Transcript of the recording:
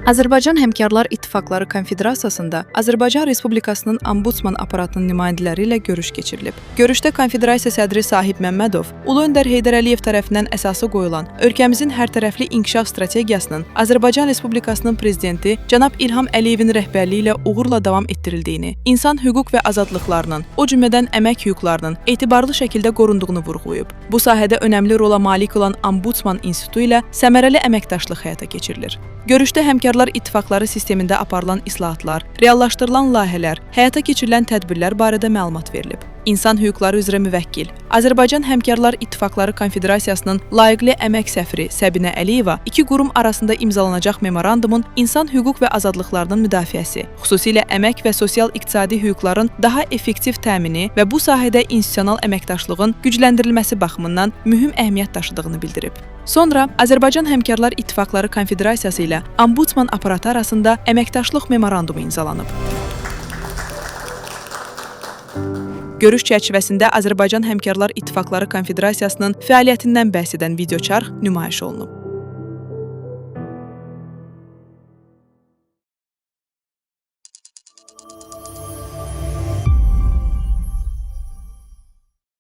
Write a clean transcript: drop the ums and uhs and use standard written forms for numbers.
Azərbaycan Həmkarlar İttifaqları Konfederasiyasında Azərbaycan Respublikasının Ombudsman aparatının nümayəndələri ilə görüş keçirilib. Görüşdə Konfederasiya sədri Sahib Məmmədov, Ulu Öndər Heydər Əliyev tərəfindən əsası qoyulan ölkəmizin hərtərəfli inkişaf strategiyasının Azərbaycan Respublikasının prezidenti cənab İlham Əliyevin rəhbərliyi ilə uğurla davam etdirildiyini, insan hüquq və azadlıqlarının, o cümlədən əmək hüquqlarının etibarlı şəkildə qorunduğunu vurğulayıb. Bu sahədə önəmli rola malik olan Ombudsman institutu ilə səmərəli əməkdaşlıq həyata keçirilir. Görüşdə Həmkarlar İttifaqları sistemində aparılan islahatlar, reallaşdırılan layihələr, həyata keçirilən tədbirlər barədə məlumat verilib. İnsan hüquqları üzrə müvəkkil, Azərbaycan Həmkarlar İttifaqları Konfederasiyasının layiqli əmək səfiri Səbinə Əliyeva iki qurum arasında imzalanacaq memorandumun insan hüquq və azadlıqlarının müdafiəsi, xüsusilə əmək və sosial-iqtisadi hüquqların daha effektiv təmini və bu sahədə institusional əməkdaşlığın gücləndirilməsi baxımından mühüm əhəmiyyət daşıdığını bildirib. Sonra Azərbaycan Həmkarlar İttifaqları Konfederasiyası ilə Ombudsman aparatı arasında əməkdaşlıq memorandumu imzalanıb. Görüş çərçivəsində Azərbaycan Həmkarlar İttifaqları Konfederasiyasının fəaliyyətindən bəhs edən videoçarx nümayiş olunub.